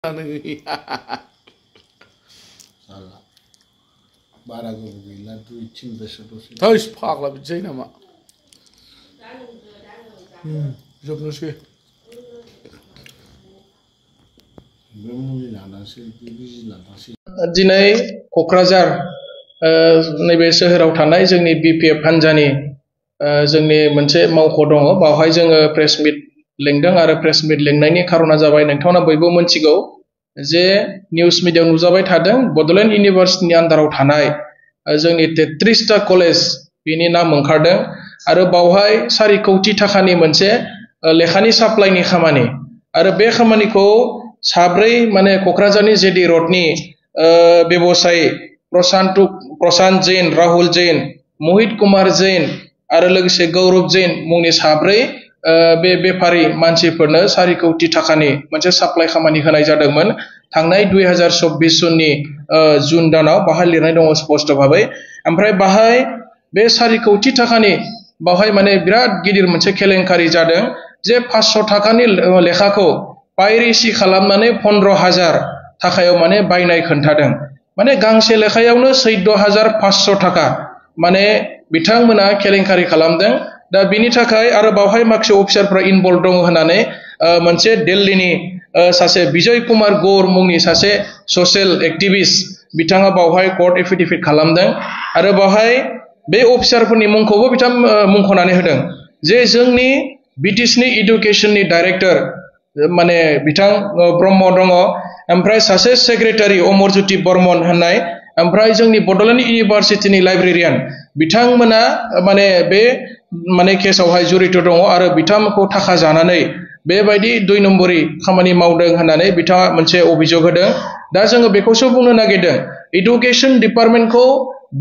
बारा गोबाव गैला 2-3 बोसोर दसे थैस फाग्ला बिदिसै नामा जोबनोसै बे मुलि लानासो बे बिजि लानासो दिनै क'क्राझार नैबे सोहोराव थानाय जोंनि बिपिएफ हान्जानि जोंनि मोनसे मावख' दङ बावहाय जोङो प्रेस मिट लिंदों आरो प्रेस मिट लिंनायनि खारना जाबाय नोंथांमोना बयबो मोनथिगौ जे निउस मिडियायाव नुजाबाय थादों बड'लेण्ड इउनिभार्सिटिनि आन्दाराव थानाय जोंनि 33टा कलेज बेनि नाम ओंखारदों आरो बावहाय 4 कौटि थाखानि मोनसे लेखानि साप्लाइनि खामानि आरो बे खामानिखौ साब्रै माने क'क्राझारनि जेडि रडनि बेबसायी प्रशान्त जैन राहुल जैन मोहित कुमार जैन आरो लोगोसे गौरव जैन मुंनि साब्रै बे बेफारी मानसिफोरनो 4 कौटि थाखानि मोनसे साप्लाइ खामानि होनाय जादोंमोन थांनाय 2024 सननि जुन दानाव बाहाय लिरनाय दङ स्पष्ट भाबै ओमफ्राय बाहाय बे 4 कौटि थाखानि बाहाय माने बिराद गिदिर मोनसे केलेंकारि जादों जे 500 थाखानि लेखाखौ पाइरेसि खालामनानै 15,000 थाखायाव माने बायनाय खोन्थादों माने गांसे लेखायावनो 14,500 थाखा माने बिथांमोना केलेंकारि खालामदों दा बिनि थाखाय आरो बावहाय माखासे अफिसारफ्रा इनभल्भ दङ होननानै मोनसे दिल्लीनि सासे बिजय कुमार गौर मुंनि सासे ससियेल एक्टिभिस्ट बिथाङा बावहाय कर्ट एफिडेभिट खालामदों आरो बावहाय बे अफिसारफोरनि मुंखौबो बिथां मुंख'नानै होदों जे जोंनि बिटिसिनि एडुकेशननि डाइरेक्टर माने बिथां ब्रह्म दङ ओमफ्राय सासे सेक्रेटारि अमरज्योति बर्मन होननाय ओमफ्राय जोंनि बड'लेण्ड इउनिभार्सिटिनि लाइब्रेरियान बिथांमोना माने बे माने केसावहाय जड़ित दङ आरो बिथांमोनखौ थाखा जानानै बेबायदि 2 नम्बरि खामानि मावदों होननानै बिथाङा मोनसे अभियोग होदों दा जोङो बेखौसो बुंनो नागिरदों एडुकेशन डिपार्टमेन्टखौ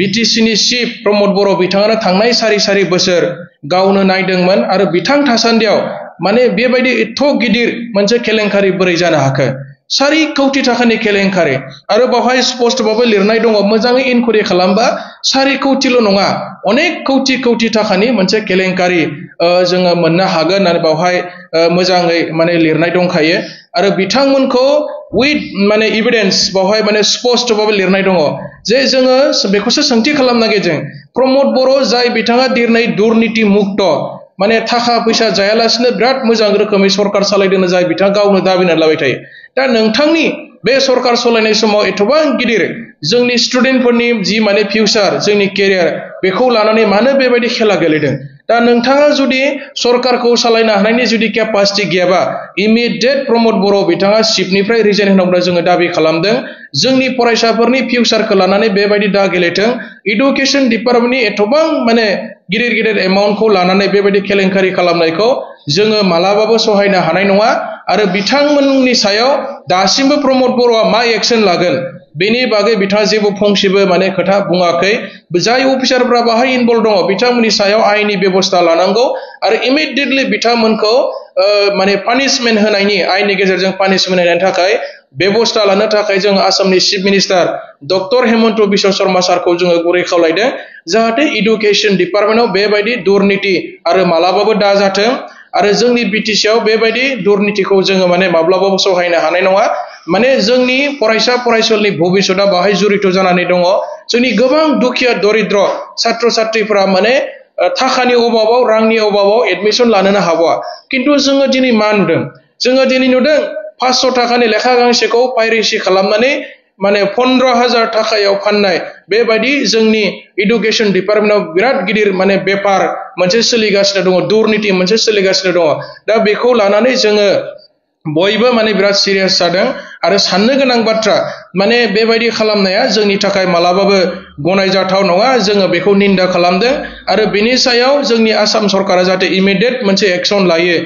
बिटिसिनि चिफ प्रमद बर' बिथाङानो थांनाय सारि बोसोर गावनो नायदोंमोन आरो बिथां थासान्दियाव माने बेबायदि एथ' गिदिर मोनसे केलेंकारि बोरै जानो हाखो 4 कौटि थाखानि केलेंकारि आरो बावहाय स्पष्टभाबै लिरनाय दङ मोजाङै इनकुवारि खालामबा 4 कौटिल' नङा अनेक कौटि थाखानि मोनसे केलेंकारि जोङो मोननो हागोन होननानै बावहाय मोजाङै माने लिरनाय दंखायो आरो बिथांमोनखौ उइथ माने एभिडेन्स बावहाय माने स्पष्टभाबै लिरनाय दङ जे जोङो बेखौसो सोंथि खालामनो नागिरदों प्रमद बर' जाय बिथाङा दिनै दुर्नीति मुक्त माने थाखा फैसा जायालासिनो बिराद मोजां रोखोमै सरकार सालायदों जाय बिथाङा गावनो दाबिनानै लाबाय थायो दा नोंथांनि बे सरकार सालायनाय समाव एथबां गिदिर जोंनि स्टुडेन्टफोरनि जि माने फिउचार जोंनि केरियार बेखौ लानानै मानो बेबायदि खेला गेलेदों दा नोंथाङा जुदि सरकारखौ सालायनो हानायनि जुदि केपासिटि गैयाबा इमिडियेट प्रमद बर' बिथाङा चिफनिफ्राय रिजाइन होनांगौ जोङो दाबि खालामदों जोंनि फरायसाफोरनि फिउचारखौ लानानै बेबायदि दा गेलेथों एडुकेशन डिपार्टमेन्टनि एथबां माने गिदिर एमाउन्टखौ लानानै बेबायदि केलेंकारि खालामनायखौ जोङो मालाबाबो सहायनो हानाय नङा आरो बिथांमोननि सायाव दासिमबो प्रमद बर'आ मा एक्शन लागोन बेनि बागै बिथाङा जेबो फंसेबो माने खोथा बुङाखै जाय अफिसारफ्रा बाहाय इनभल्भ दङ बिथांमोननि सायाव आयेननि बेबस्था लानांगौ आरो इमिडियेटलि बिथांमोनखौ माने पानिशमेन्ट होनायनि आयेननि गेजेरजों पानिशमेन्ट होनायनि थाखाय बेबस्था लानो थाखाय जों आसामनि chief minister doctor Hemant Biswa Sharma सारखौ जोङो गुरै खावलायदों जाहाथे एडुकेशन डिपार्टमेन्टआव बेबायदि दुर्नीति आरो मालाबाबो दा जाथों आरो जोंनि बिटिसिआव बेबायदि दुर्नीतिखौ जोङो माने माब्लाबाबो सहायनो हानाय नङा माने जोंनि फरायसा फरायसुलिनि भबिष्यतआ बाहाय जड़ित जानानै दङ जोंनि गोबां दुखिया दरिद्र छात्र छात्रीफोरा माने थाखानि अभाबाव रांनि अभाबाव एडमिशन लानोनो हाबावा किन्तु जोङो दिनै मा नुदों जोङो दिनै नुदों 500 थाखानि लेखा गांसेखौ पाइरेसि खालामनानै माने 15,000 थाखायाव फाननाय बेबायदि जोंनि एडुकेशन डिपार्टमेन्टआव बिराद गिदिर माने बेपार मोनसे सोलिगासिनो दङ दुर्नीति मोनसे सोलिगासिनो दङ दा बेखौ लानानै जोङो बयबो माने बिराद सिरियास जादों आरो साननो गोनां बाथ्रा माने बेबायदि खालामनाया जोंनि थाखाय मालाबाबो गनायजाथाव नङा जोङो बेखौ निन्दा खालामदों आरो बेनि सायाव जोंनि आसाम सरकारा जाहाथे इमिडियेट मोनसे एक्शन लायो